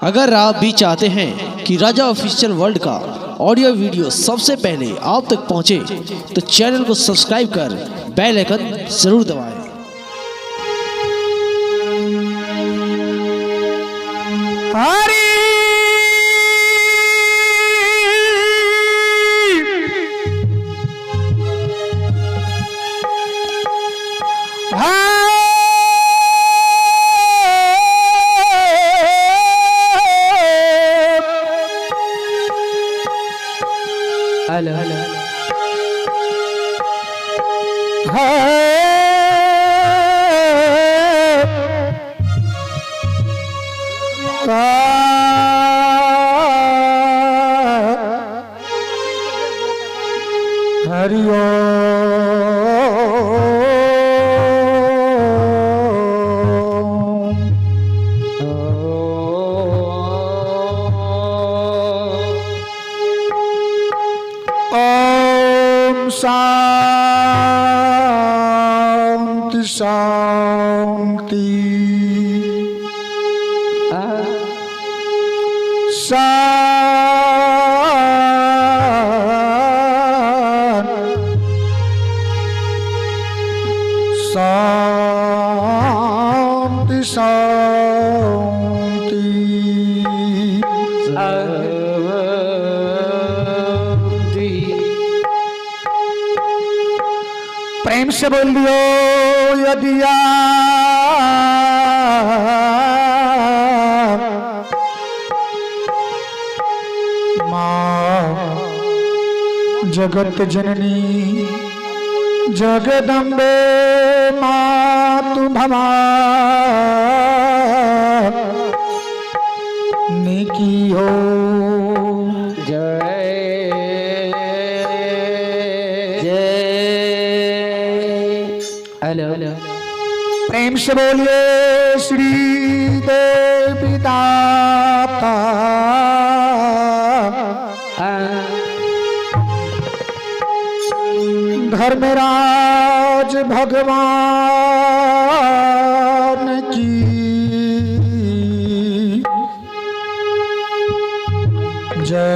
अगर आप भी चाहते हैं कि राजा ऑफिशियल वर्ल्ड का ऑडियो वीडियो सबसे पहले आप तक पहुंचे, तो चैनल को सब्सक्राइब कर बेल आइकन जरूर दबाएं। हरी हेलो हेलो हरि ओम शांति शांति शांति शांति। प्रेम से बोल दियो यदि माँ जगत जननी जगदम्बे मातु भवानी की हो जय जय। हेलो हेलो प्रेम से बोलिए श्री देवी दाता धर्मराज भगवान की जय।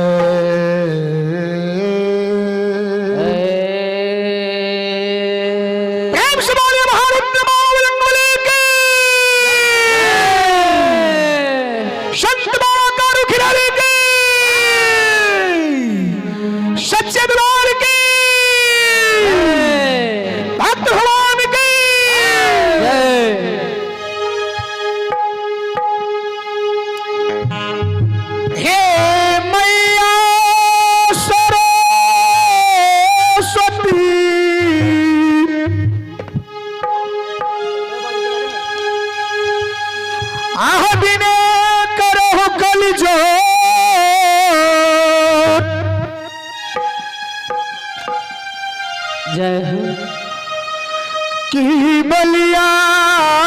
प्रेम से बोलिए महारुद्र बावलंगुले की, संत बाबा कारू खिलाड़ी की, सच्चे दरबार की, भक्त भगवान की। हे मैया सरस्वती आह बिने करहु कल जो जय हो की बलियास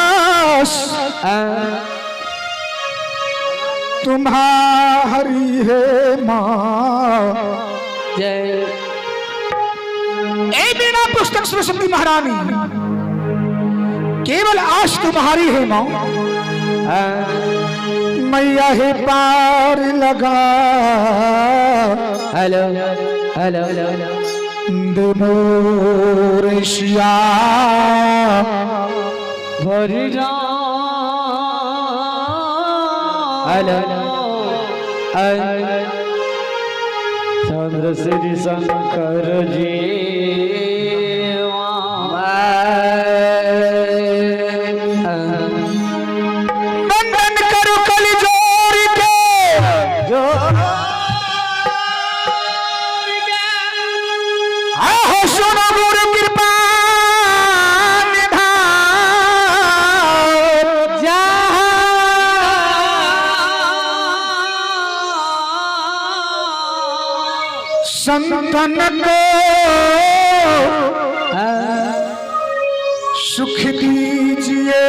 तुम्हारी है माँ। जय। ए बिना पुस्तक सरस्वती महारानी केवल आश तुम्हारी है माँ। मैया ही पार लगा हेलो हेलो दे मोरेशिया भरी हेलो चंद्र श्री शंकर जी बंधन करो कल जोड़ के जो आहो सुनो गुरु कृपा निधान। संतन को सुख दीजिए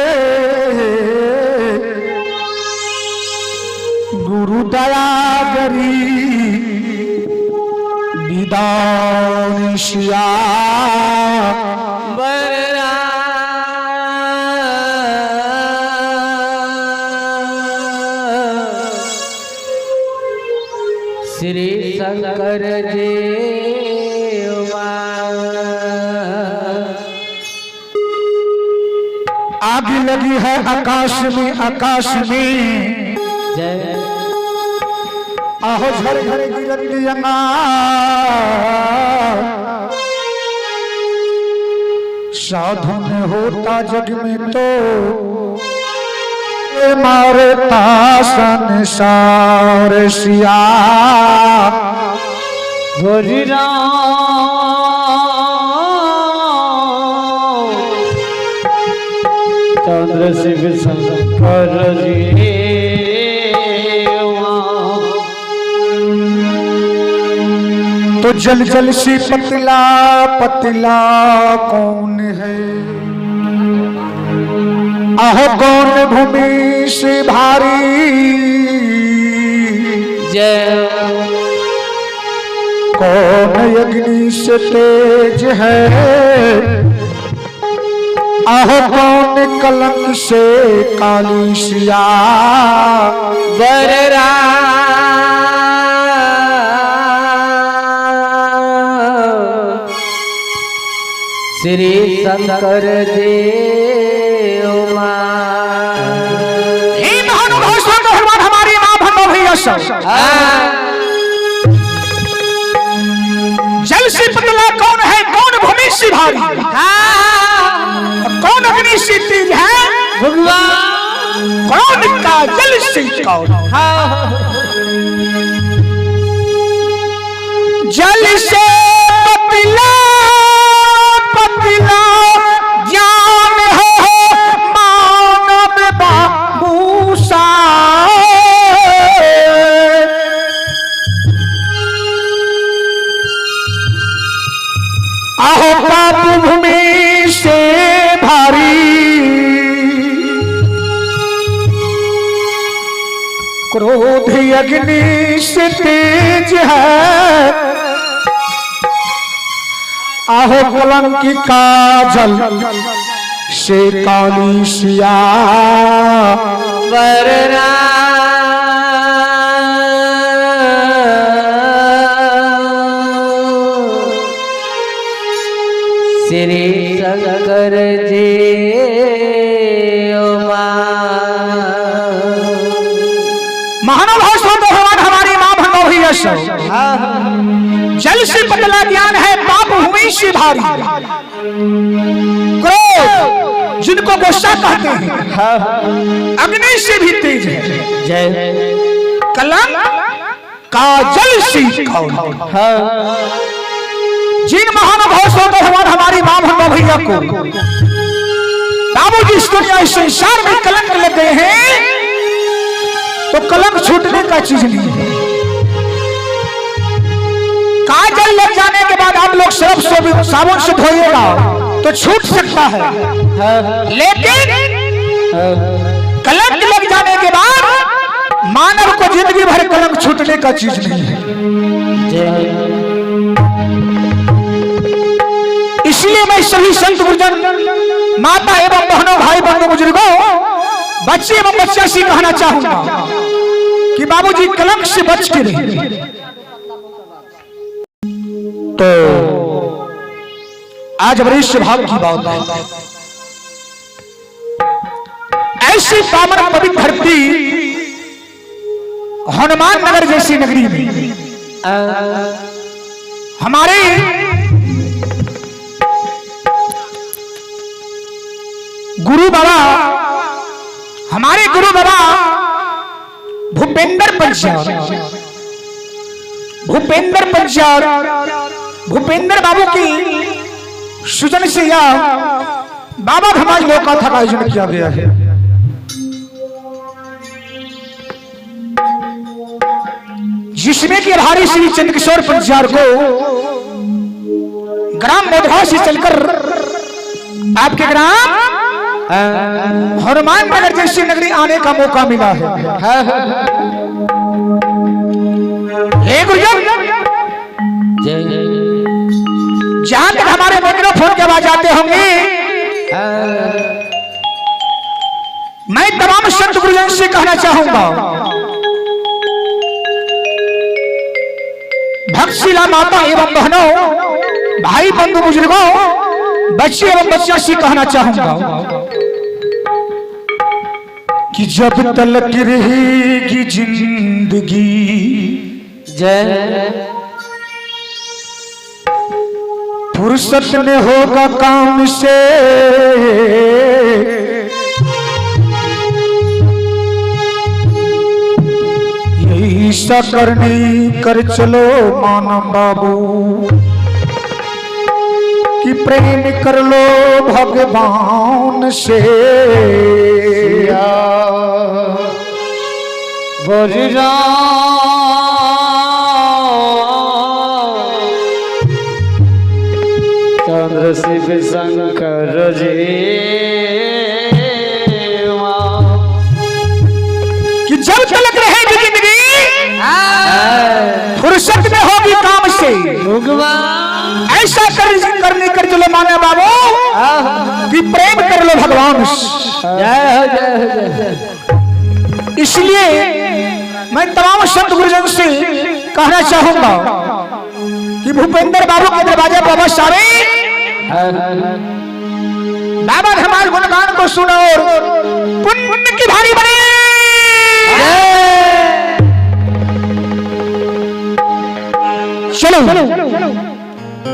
गुरु दया करी विदान बरा श्री शंकर देवा। आग लगी है आकाश में, आकाश में। जय। आहो झर झर गिरत अंगार। साधन होता जग में तो मारता संसार सिया। हरि राम चंद्र शिव शंकर देवा। तो जल जल से पतला पतला कौन है, आहो कौन भूमि से भारी। जय। कौन अग्नि से तेज है, आहो कौन कलंक से काली सिया। बर राम श्री शंकर देवा। हे महानुभाव संत भगवान हमारी मां भंडो भैया सब। जल से पतला कौन है, कौन भूमि से भारी, कौन अग्नि से तेज है, भगवान कौन काजल से कौन। जल से पतला पतला ज्ञान हो मानव बाबूसा। आहो पाप भूमि से भारी। क्रोध अग्नि से तेज है, आहो कलंक काजल से काली सिया। बर राम श्री शंकर देवा। महानुभाव संत भगवान हमारी मां भंडो भैया सब। जल से पतला ज्ञान है, पाप भूमि से भारी। क्रोध जिनको गुस्सा कहते हैं, अग्नि से भी तेज है। जय। कलंक काजल से कौन। जिन महानुभाव संत भगवान हमारी मां भंडो भैया को बाबूजी इस दुनिया इस संसार में कलंक लग गए हैं, तो कलंक छूटने का चीज नहीं है। काजल लग जाने के बाद आप लोग सर्फ से साबुन से धोइएगा तो छूट सकता है, लेकिन कलंक लग जाने के बाद मानव को जिंदगी भर कलंक छूटने का चीज नहीं है। जय। इसलिए मैं सभी संत गुरुजन माता एवं बहनों भाई बंधु बुजुर्गों बच्चे एवं बच्चा से कहना चाहूंगा कि बाबूजी कलंक से बच के रहिए। तो आज बड़ी सौभाग्य की बात है, ऐसी पावन पवित्र धरती हनुमान नगर जैसी नगरी में हमारे गुरु बाबा, हमारे गुरु बाबा भूपेंद्र पंचाल, भूपेंद्र पंचाल, भूपेंद्र बाबू की सुजन से यह बाबा धमाल लोककथा का आयोजन किया गया है। जिसमें कि भारी श्री चंद्रकिशोर पंचार को ग्राम मोधवा से चलकर आपके ग्राम हनुमान नगर जैसी नगरी आने का मौका मिला है। हे गुरुजन, जहां तक हमारे माइक्रोफोन के आवाज आते होंगे, मैं तमाम संत गुरुजन से कहना चाहूंगा पंचशीला माता एवं बहनों, भाई बंधु बुजुर्गों, बच्चे एवं बच्चियों से कहना चाहूंगा कि जब तलक रहेगी जिंदगी, जय फुर्सत में होगा काम से, यही सा करनी कर चलो मानम बाबू कि प्रेम कर लो भगवान से। चंद्र शिव शंकर जी कि जब तलक रहेगी जिंदगी फुर्सत में होगी काम से, भगवान ऐसा करनी कर चलो माना बाबू कि प्रेम कर लो भगवान से। जय हो जय हो जय हो। इसलिए मैं तमाम संत गुरुजन से कहना चाहूंगा कि भूपेंद्र बाबू के दरवाजे पर अवश्य आवे, बाबा हमारे गुणगान को सुनो और पुण्य की भारी बने। चलो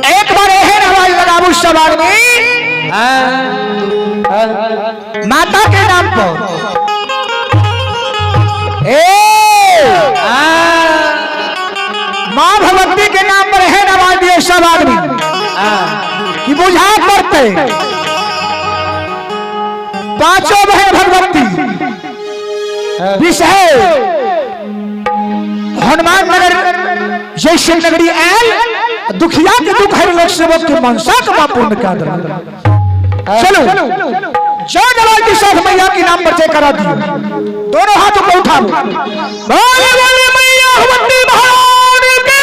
एक बार एहन आवाज लगाबू सब आदमी माता के नाम पर। ए माँ भगवती के नाम पर एहन आवाज दिए सब आदमी कि बुझा पड़ते पांचों बहन भगवती विषय हनुमान नगर जैसे नगरी आयल दुखिया के दुख हर लोक सेवक के मनसा के मां पूर्ण कर दे। चलो जय दलाल के साथ मैया के नाम पर जय करा दियो, दोनों हाथों को उठा लो, बोले बोले मैया भगवती महारानी की,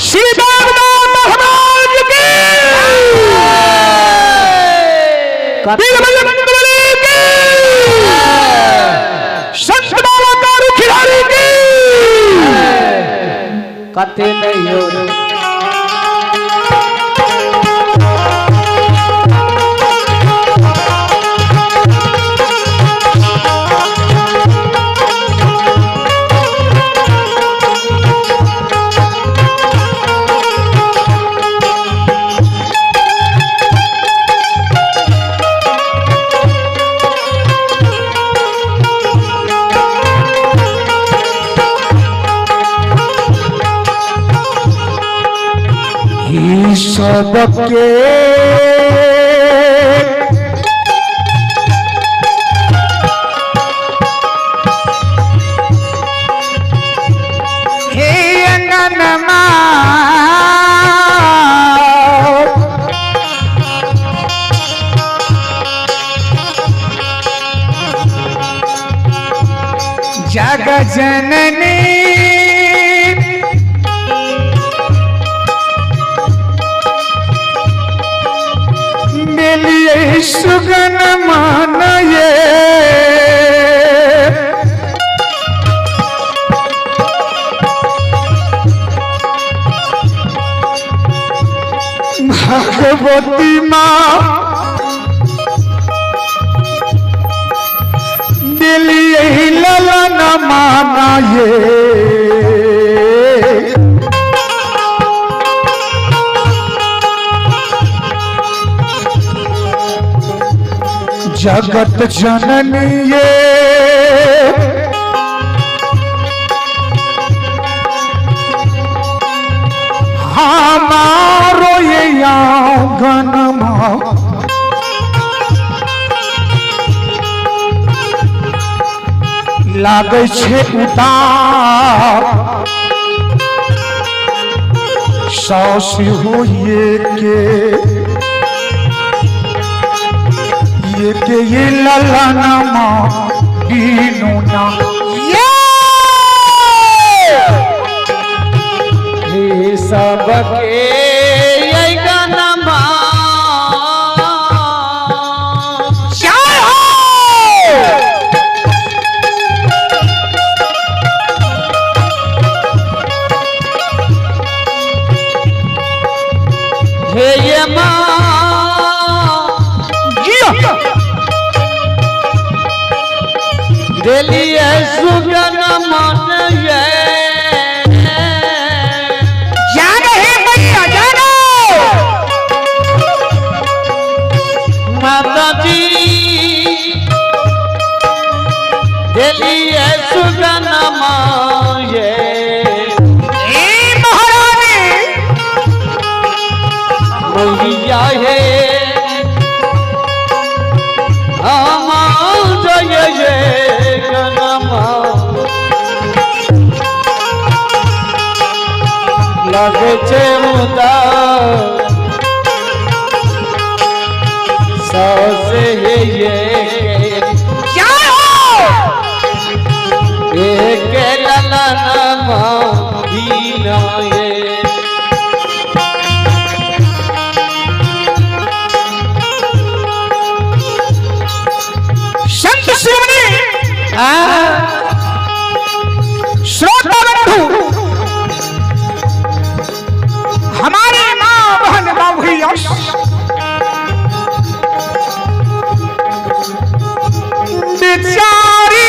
श्री देवदास महाराज की, वीर बजरंग बली की, संत बाबा कारू खिलाड़ी की। कते नहीं हो ई सबके हे अंगनमा जग जननी मिलिए सुगन मान ये भगवती माँ मिलिए ललन माना ये। जगत जननी ये हमारो ये आंगन लागै छे उतार सास होइए के ये के ये ललना माँ दीनू ना ये ही सबके यही गाना जय हो। देलिए सुगन मन ये। जागो हे मैया जागो। माता जी देलिए सुगन मन ये। ए महारानी मैया हे हम जय जय गनमा लगे छे मुदा सौसे ये जय हो। एक ललनमा दीना ये। संत शिरोमणि श्रोता बंधु, हमारे माँ बहन बाबू यश बेचारी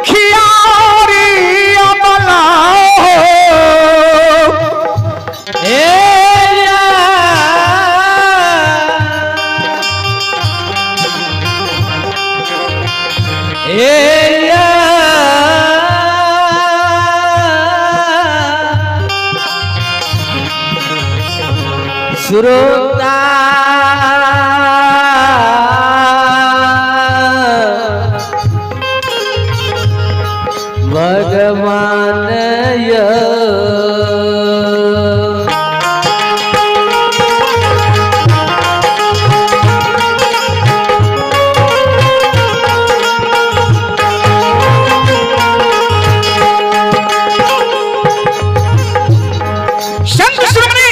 दुखियारी अमला हो। श्रोता भगवान य संत शिरोमणि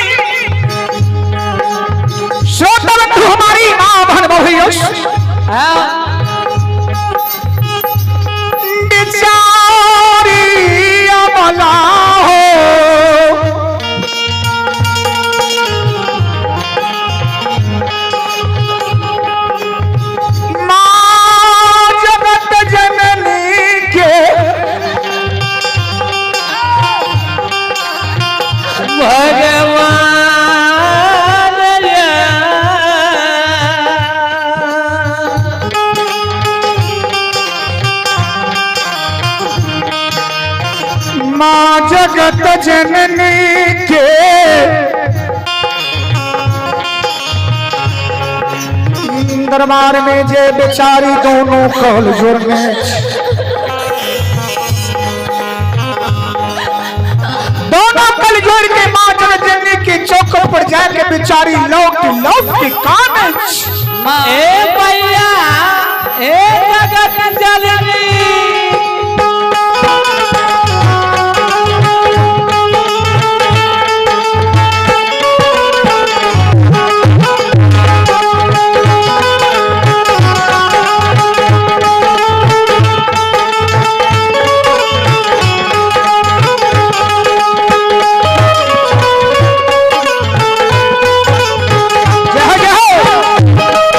श्रोता बंधु, हमारी माँ बहन बाबू यश बेचारी अमला हो। माँ जगत जननी के भगवान य माँ जगत जननी के दरबार में जे बेचारी दोनों कल जोड़ने दोनों कल जोड़ के माँ जगत जननी के चौक पर जाके बेचारी लौट लौट के कान ए भैया ए जगत जननी जय हो, जय हो।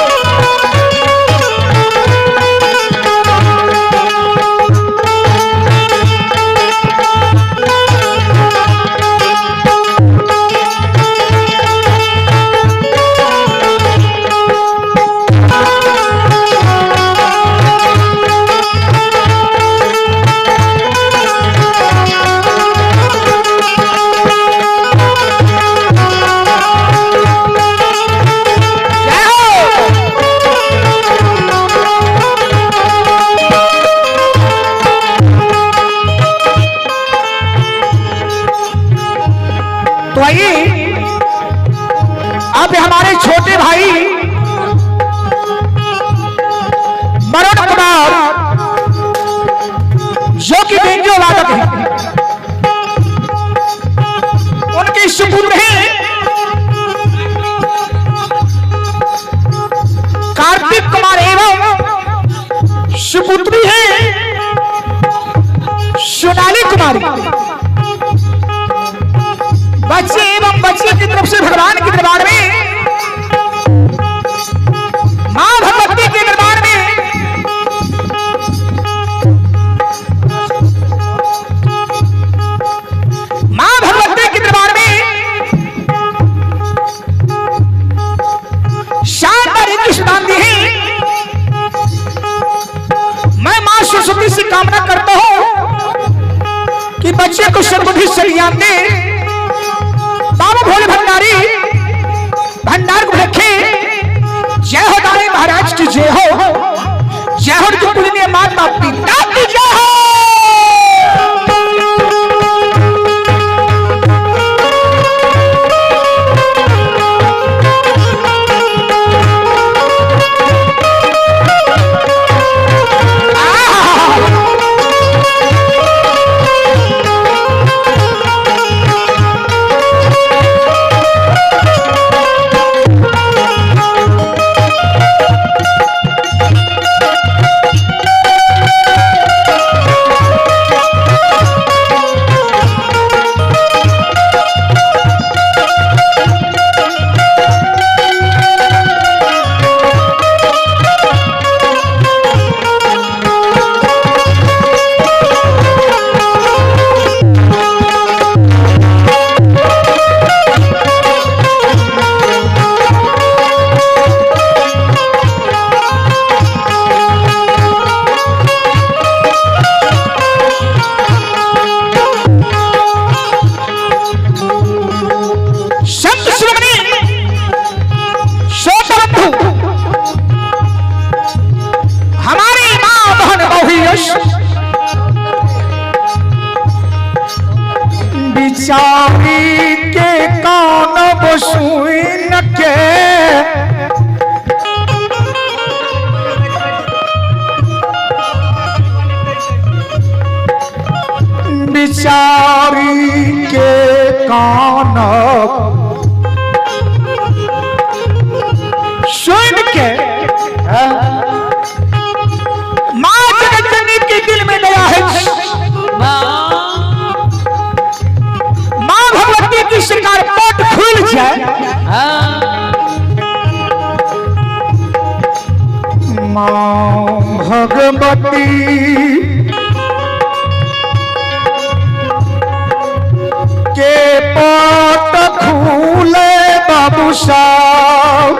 जय हो। तो आइए अब हमारे छोटे भाई वरुण कुमार जो कि बेंजो वादक हैं, उनके सुपुत्र हैं कार्तिक कुमार एवं सुपुत्री है सोनाली कुमारी। बच्चे एवं बच्चे की तरफ से भगवान के दरबार में, मां भगवती के दरबार में मां भगवती के दरबार में शानदार 21 दान दी है। मैं मां सरस्वती से कामना करता हूं कि बच्चे को सद्बुद्धि सज्ञान दे, बाबू भोले भंडारी भंडार को रखे। जय हो दानी महाराज की जय हो, जय हो उनके पूजनीय माता पिता की जय हो। संत शिरोमणि श्रोता बंधु, हमारी मां बहन बहुयश बिचारी के कान सुन के बिचारी के कान सुन के मां जगतजननी के दिल में दया है। मां भगवती की सरकार पट खुल जाए। मां भगवती के पट खुले बाबू साहब।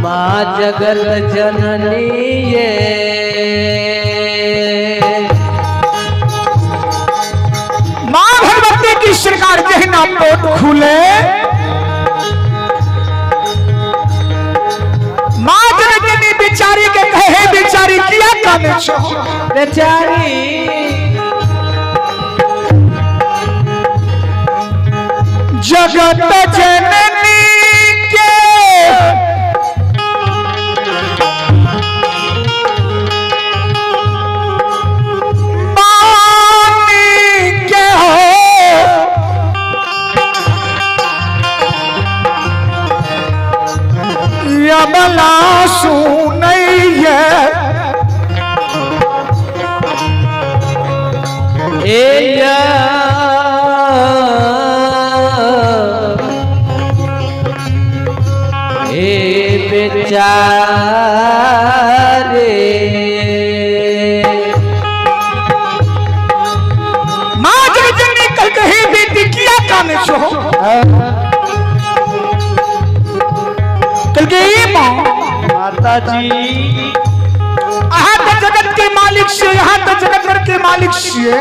माँ जगत जननी ये मां भगवती की सरकार जहिना पोट खुले, मां जननी बिचारी के कहे बिचारी किया काने छो बेचारी जगत जननी के बानी के हो यमला सुनैये ए या ए बेचारे मां जगत जननी कह कही बेटी किया काने छो कल के मां माता जी अहाँ तो जगत के मालिक से, यहाँ तो जगत भर के मालिक से,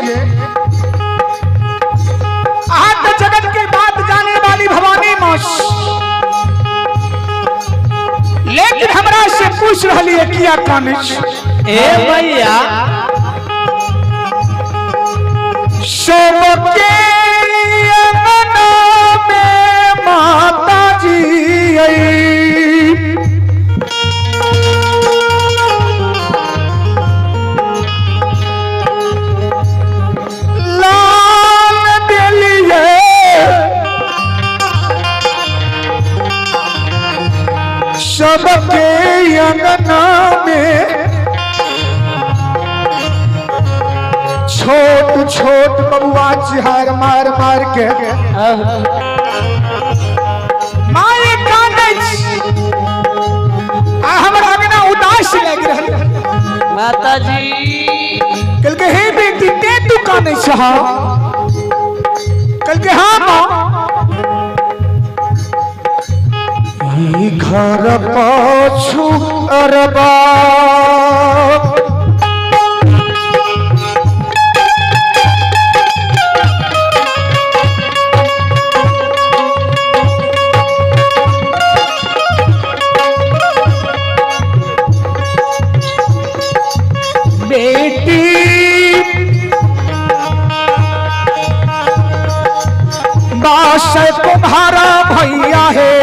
अहाँ तो जगत के बात जाने वाली भवानी मां, लेकिन हमरा से पूछ रही है किया काने छो? ए भैया सबके अंगना में माता जी आई। लाल दिलिये सबके अंगना में छोट छोट बबुआ चिहार मार मार के माए कानै छी। आ हमर अंगना उदास लागि रहल। माता जी। कहलकै हे बेटी, ते तू कानै छह? कहलकै हाँ माँ, ई घर पाछू अरबा बेटी बास तुम्हारा भैया है।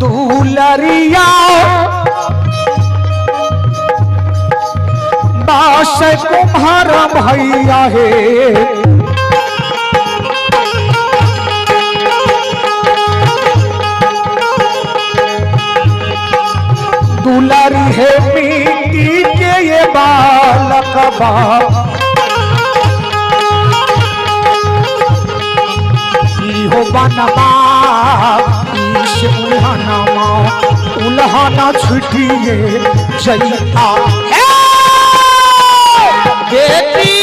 दुलरिया बास तुम्हारा भैया है। दुलारी है मिट्टी के ये बालक बा, इहो बनवा ईश उल्हाना उल्हाना छुटिए जइता। बेटी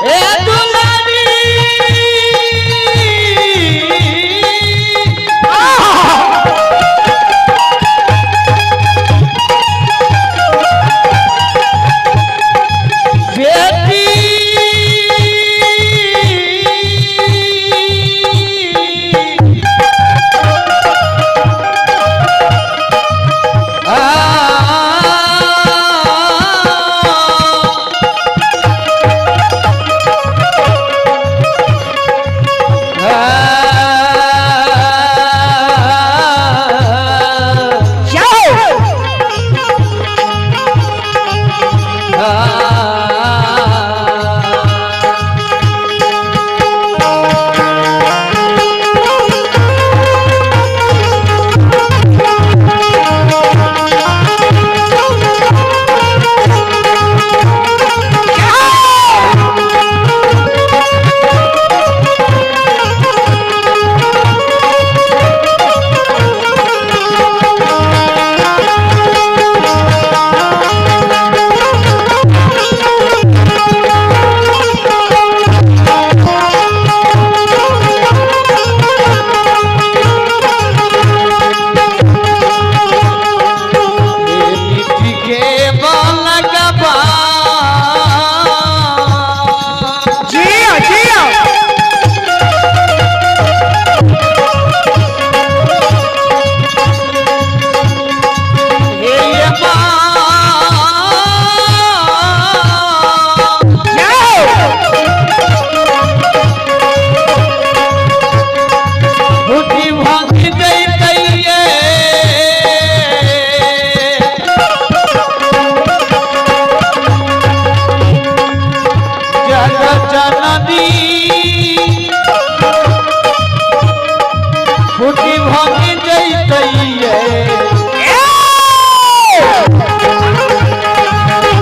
ए दुलारी, बेटी आ मिट्टी के बालकबा जिया जिया हे माँ, मुट्ठी भांग जइतैये। जग जननी मुट्ठी भांग जइतैये।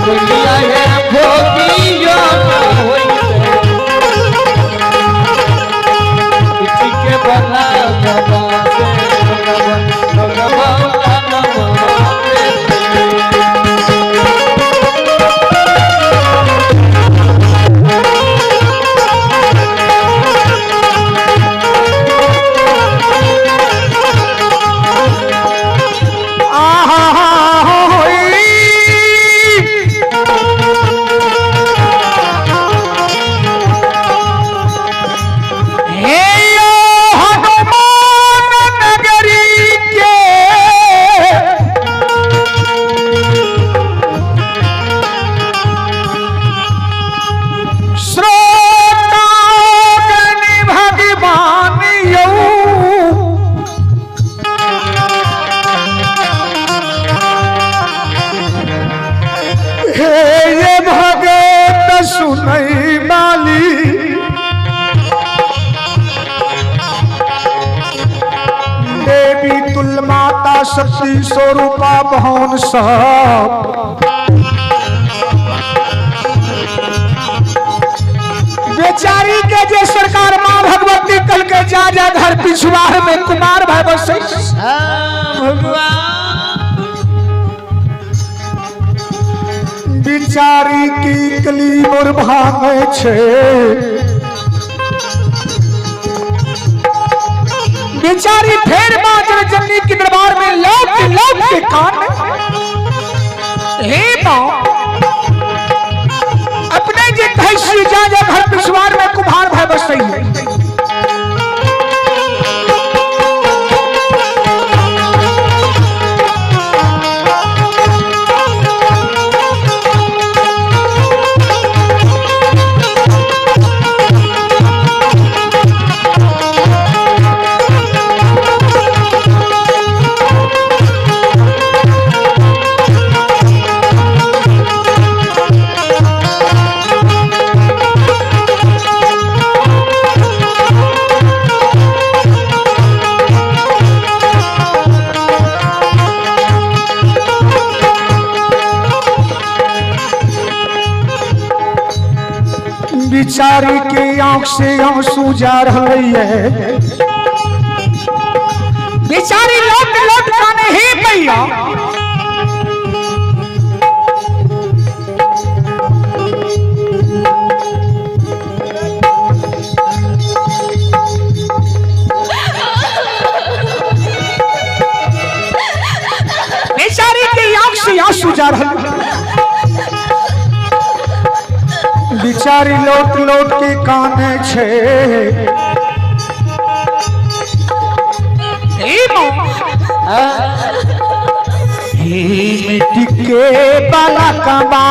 दुनिया है भोगियो न होइते। इसी के बना गवा से गवा गवा नवा। शक्ति स्वरूपा बहन सब बेचारी के जे सरकार माँ भगवती कल के जा जा घर पिछुआर में कुमार भाई बसे। बिचारी की कली मोर भांगे छे, बेचारी फेर माँ जननी के दरबार में लौट लौट के कान। हे माँ अपने जे कहै जा जा घर पिछुआर में कुम्हार भाई बसै है। बिचारी के आंख से आंसू जा रही है, बिचारी लौट लौट काने ही भैया। बेचारी के आंख से आंसू जा रही है, बिचारी लौट लौट के काने छे। मिट्टी के बाला कबा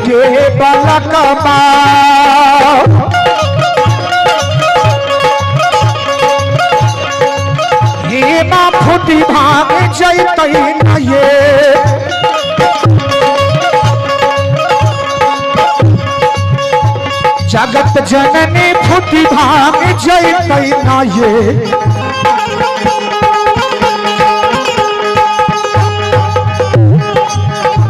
के बाला कबा हे माँ फूटी भाग जैतै न ये। जगत जननी फूटी भाग जैतै न ये।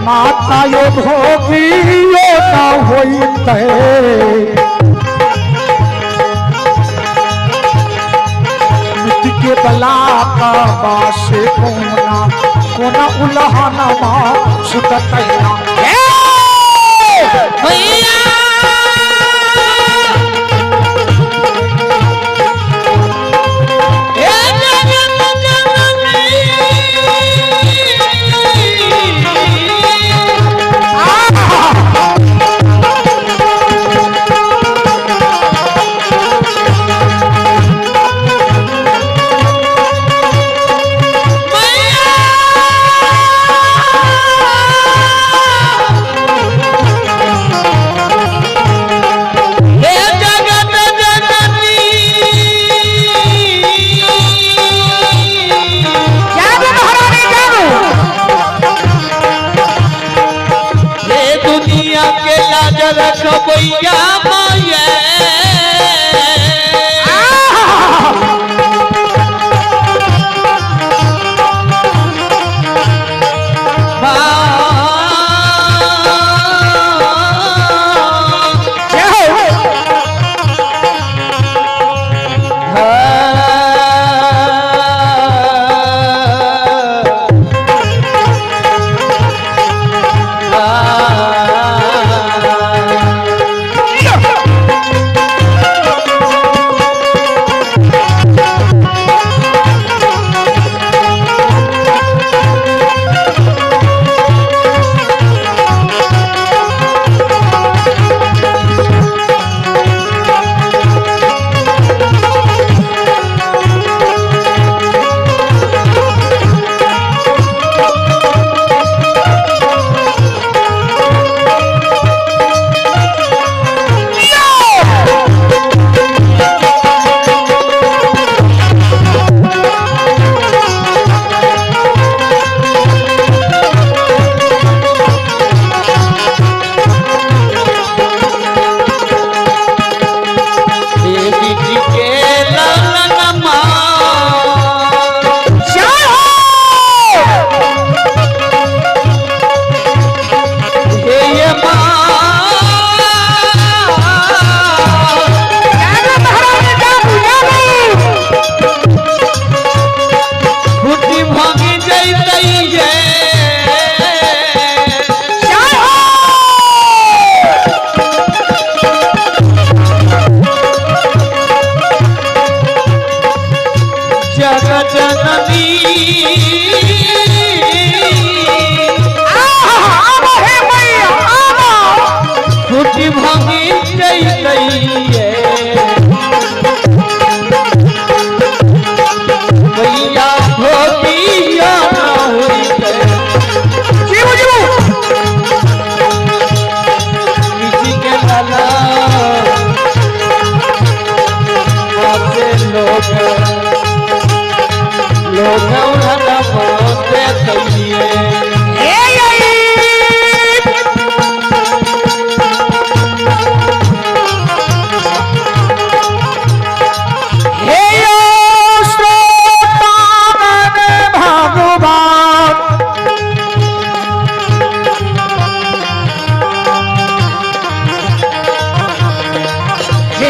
माता यो भोगियो न होइतै, मिट्टी के बला का बासे कोना कोना उलहना माँ सुततै ना। भैया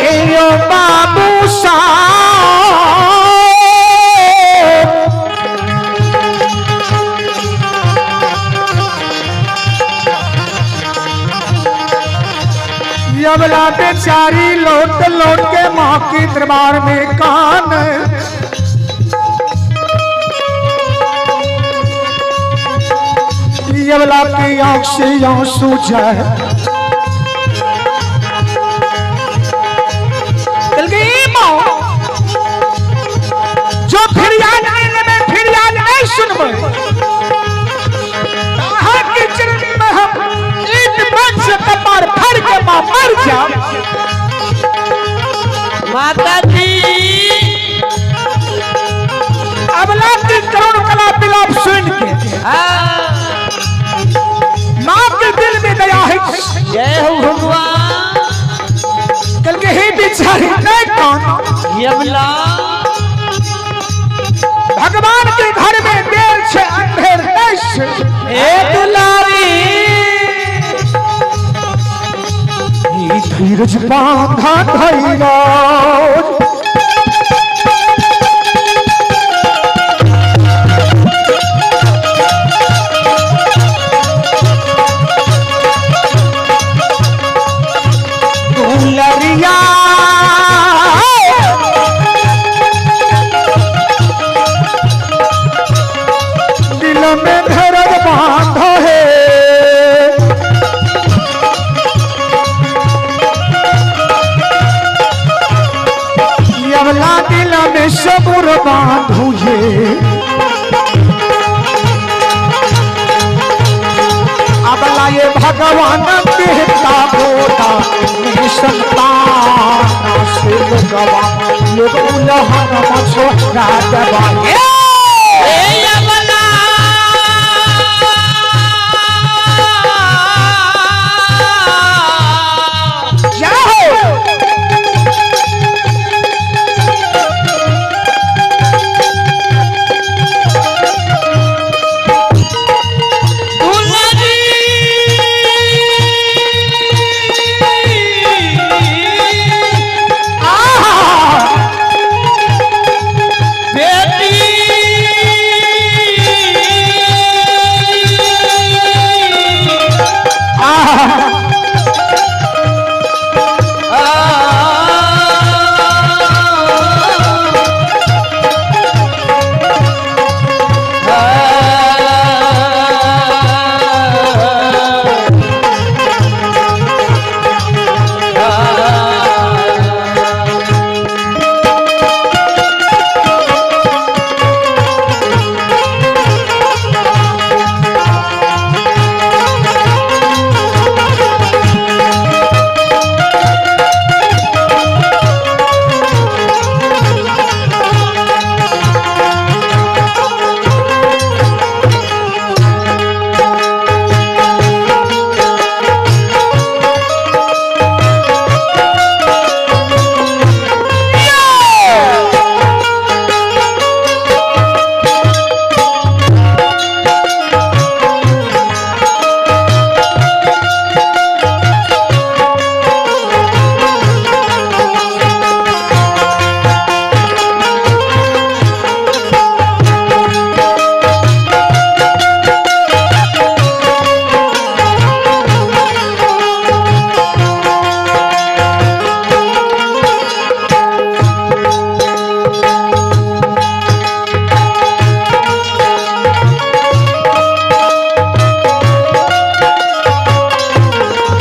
हे यो बाबू साहब, यवला बेचारी लौट लौट के माँ के दरबार में कान। यवला की आंख से आंसू जाए। माँ जो फिरियाद नहीं लेवे, फिरियाद नहीं सुनबे, के चरण में हम ईट बन से कपार फर के माँ मर जा। माता जी अबला की करुण कला बिलाप सुन के माँ के दिल में दया है। जय हो भगवान। कल के ही बिचारी नहीं कौन यमला भगवान के घर में देर छे अंधेर नहीं छे। ए दुलारी धीरज बांधा धैर्य दुलरिया दिल में धैर्य बांधा है। यवला दिल में सबुर बांधू ये अबला ये भगवान देता बोता में संतान से लोगवा लोग उलहन मछोरा दबा। ए यमला जय हो। दुलारी आहा! बेटी आहा!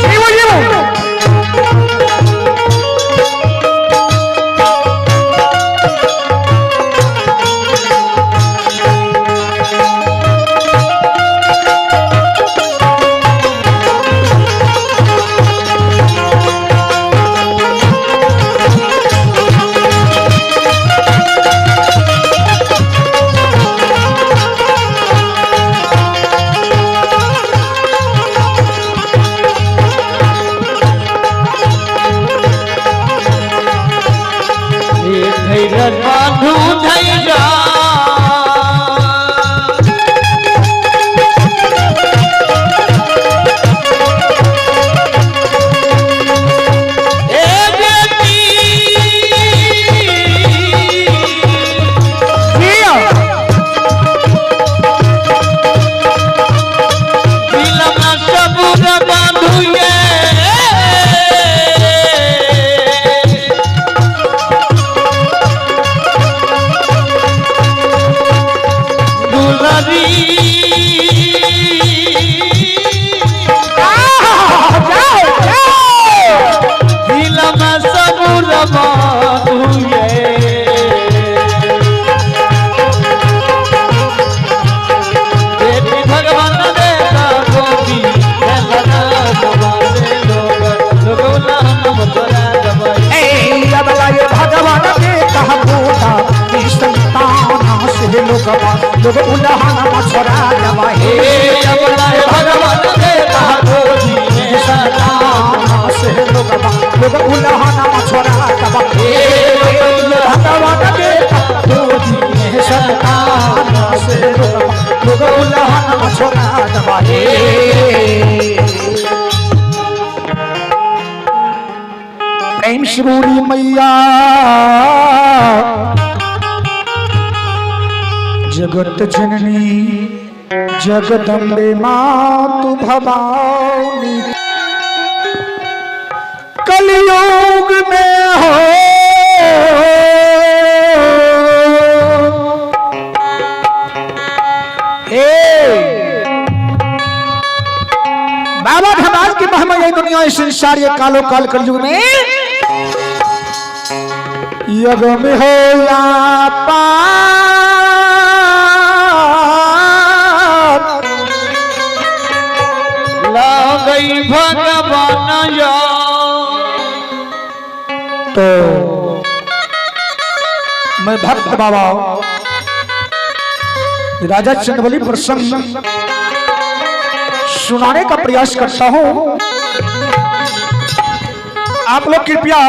जीवो जीवो। धैर्य बांधू धैर्य ए बेटी लोग उलहन मछुरा दवा हे भगवान देता गोदी में संतान से लोग लोग उलहन मछुरा दवा हे भगवान देता गोदी में संतान से लोग लोग उलहन मछुरा दवा हे। प्रेम से बोली मैया जगत जननी जगदम्बे मातु भवानी। कलयुग में हो ए बाबा धमाल की महिमा ये दुनिया इस संसार ये कालो काल कलयुग में युग में हो या पार गई भगवान या। तो मैं भक्त बाबा राजा चंदबली प्रसंग सुनाने का प्रयास करता हूं। आप लोग कृपया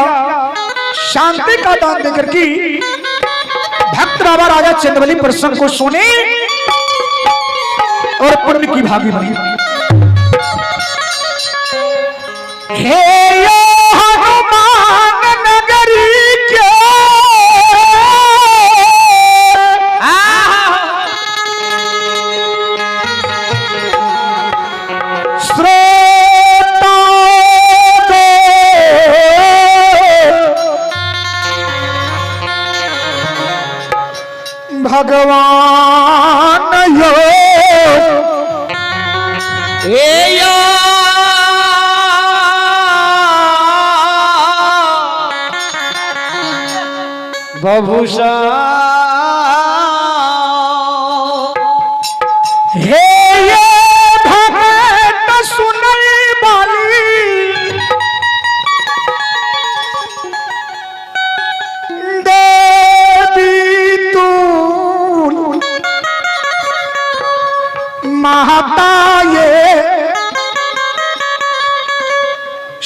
शांति का दान देकर की भक्त बाबा राजा चंदबली प्रसंग को सुने और पुण्य की भागी बने। हे हनुमान नगरी के श्रोता भगवान यो ए या बभूषा हे ये भगत सुनई वाली देवी तू माता ये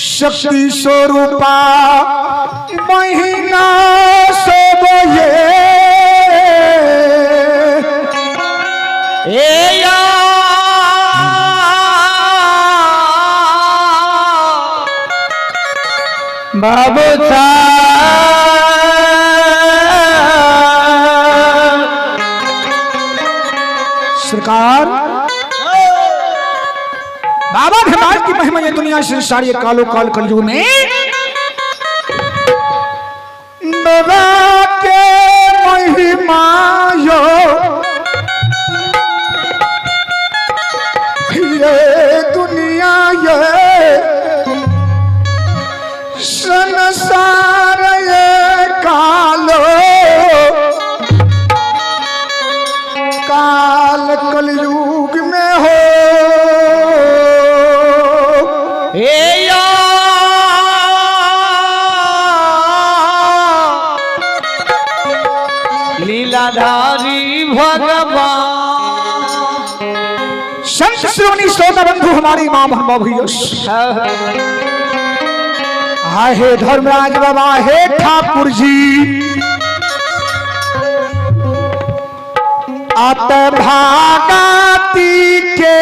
शक्ति स्वरूपा महीना सब ये ए या बाबू सरकार बाबा धमाल की महिमा ये दुनिया संसार ये कालो काल कलयुग में बाबा के महिमा यो ये दुनिया ये संसार ये कालो काल कलयुग में हो ए या लीलाधारी भगवान संत श्रोणी श्रोता बंधु हमारी माँ बहन भैया हाय हे धर्मराज बाबा हे ठाकुर जी आत भागाती के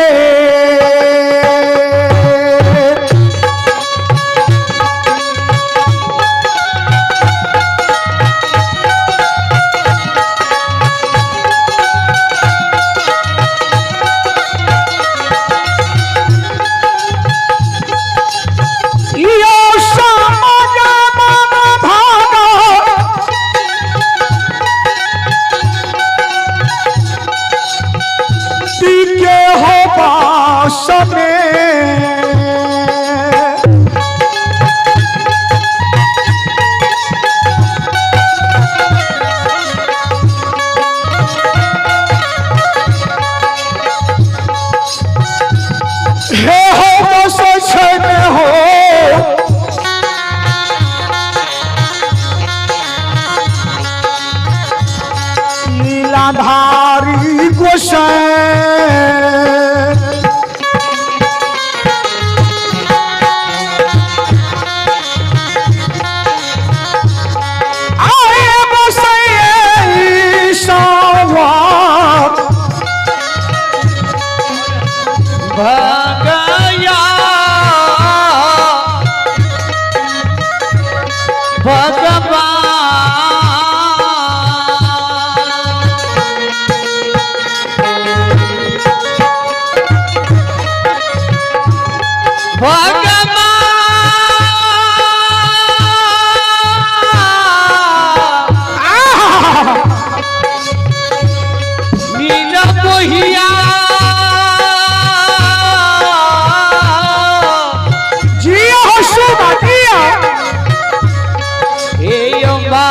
यो समाजा बाबा भागा के हो बास में लीलाधारी गोसाई। आए बसैया सावर भगया भगवान भगवान मीरा मोहिया जिया हो शोभा जिया। हे अम्बा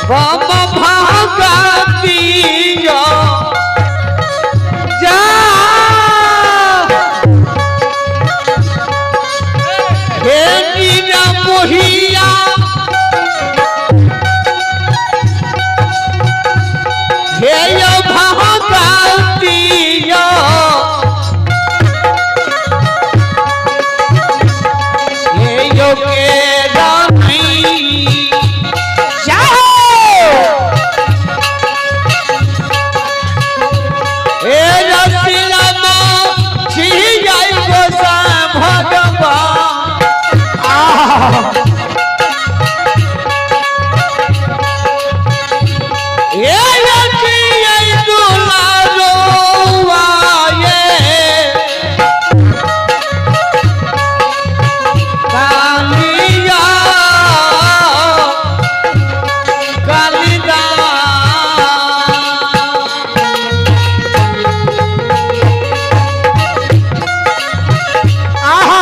बम भागतिया जा हे मीरा मोहिया हे यो भगवतिया हे यो के रामी जाओ हे रसिलमा छी जाय गोसा भगवान। हे रसियै दुलारो आये कालिया कालिदा। आहा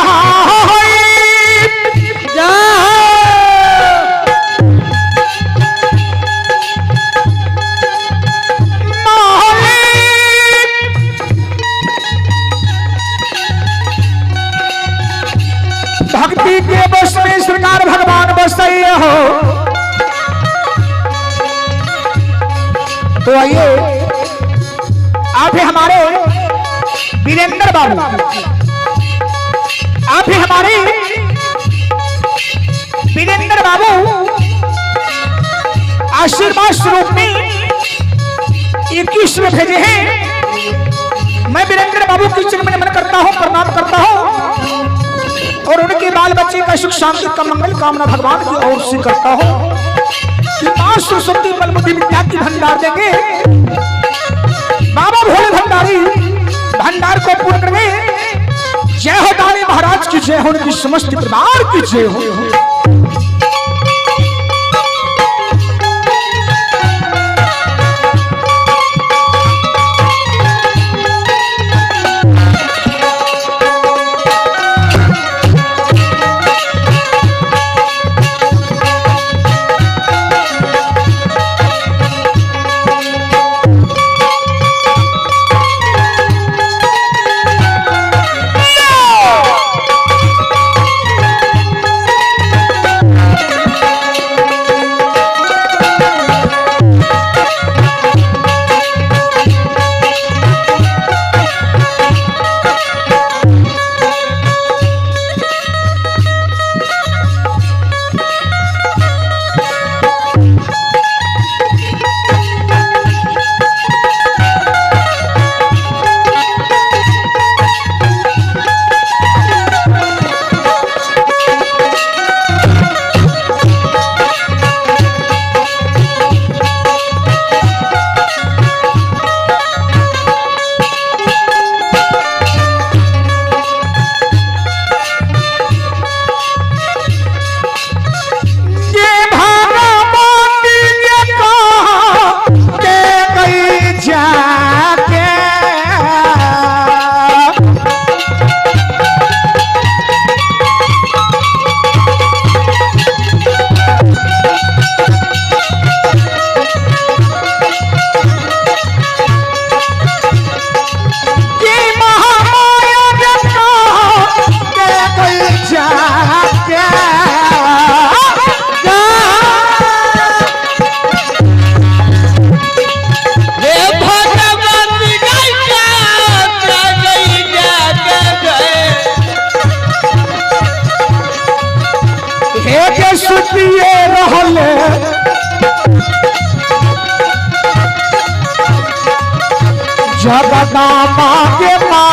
मालिक। भक्ति के बस में श्रृंगार भगवान बसैया हो। तो आइए आप ही हमारे वीरेंद्र बाबू, आप ही हमारे वीरेंद्र बाबू आशीर्वाद स्वरूप में 21 में भेजे हैं। मैं वीरेंद्र बाबू की चरण में नमन करता हूं, प्रणाम करता हूं और उनके बाल बच्चे का सुख शांति का मंगल कामना भगवान की ओर से करता हूं कि मां सरस्वती बल बुद्धि विद्या की भंडार देंगे। बाबा भोले भंडारी भंडार को पूर्ण करेंगे। जय हो दानी महाराज की जय हो, उनकी समस्त परिवार की जय हो। जगदम्बा के माँ।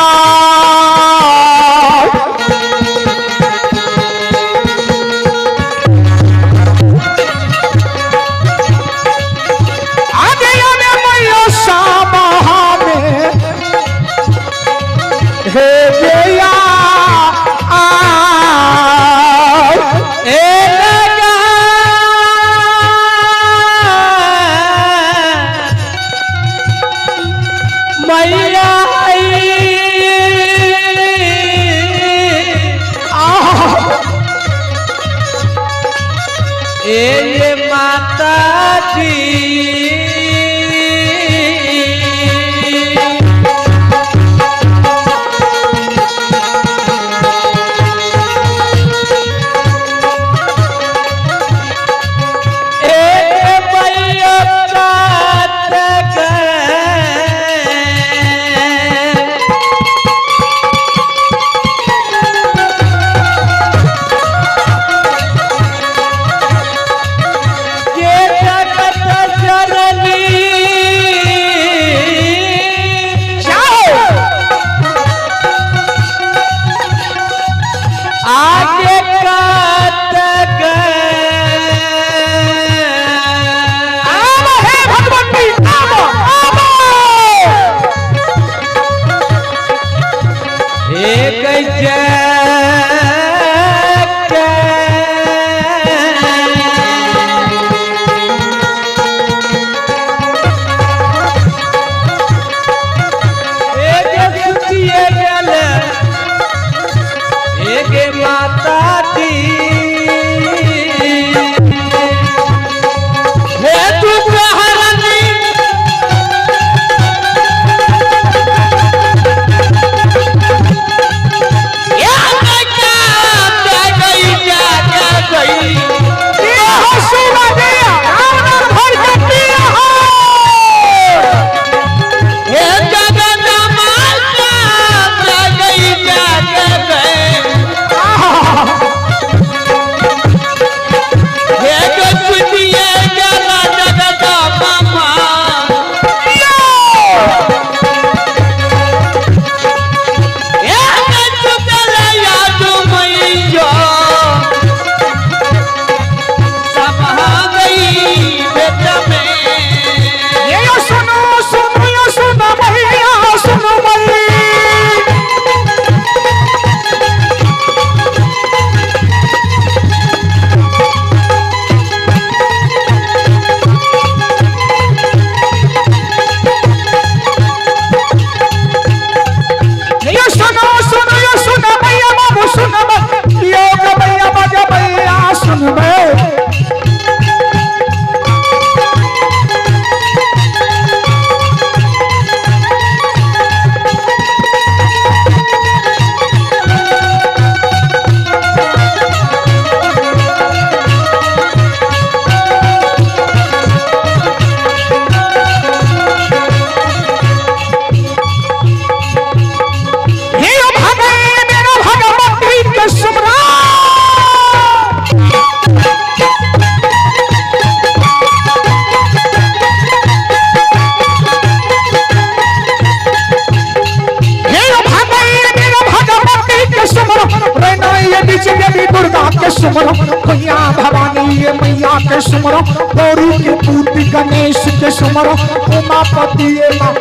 आगे आगे मैया श्यामा में हे जया आ ए लगा मैया ए माता जी। ए मैया कात गए। ये जगत जननी आगे कात गए। आम हे भगवती आम आम। एक एक माता दी हे तू हरनी ये हो सुना दिया राम नाम भर के पिया हो। ये यो सुनो सुनो यो सुनो मैया सुनो मैया। यो सुनो सुनो यो सुनो मैया बाबू सुनो मैया यो मैया बाजा मैया सुन मैं। हे भगवान मेरा भगवती के सुमरा। हे भगवान मेरा भगवती के सुमरो रे ये बीच देवी दुर्गा के सुमरो मैया भवानी ये मैया के सुमरो गौरी के पूत गणेश के सुमरो उमापति ये माँ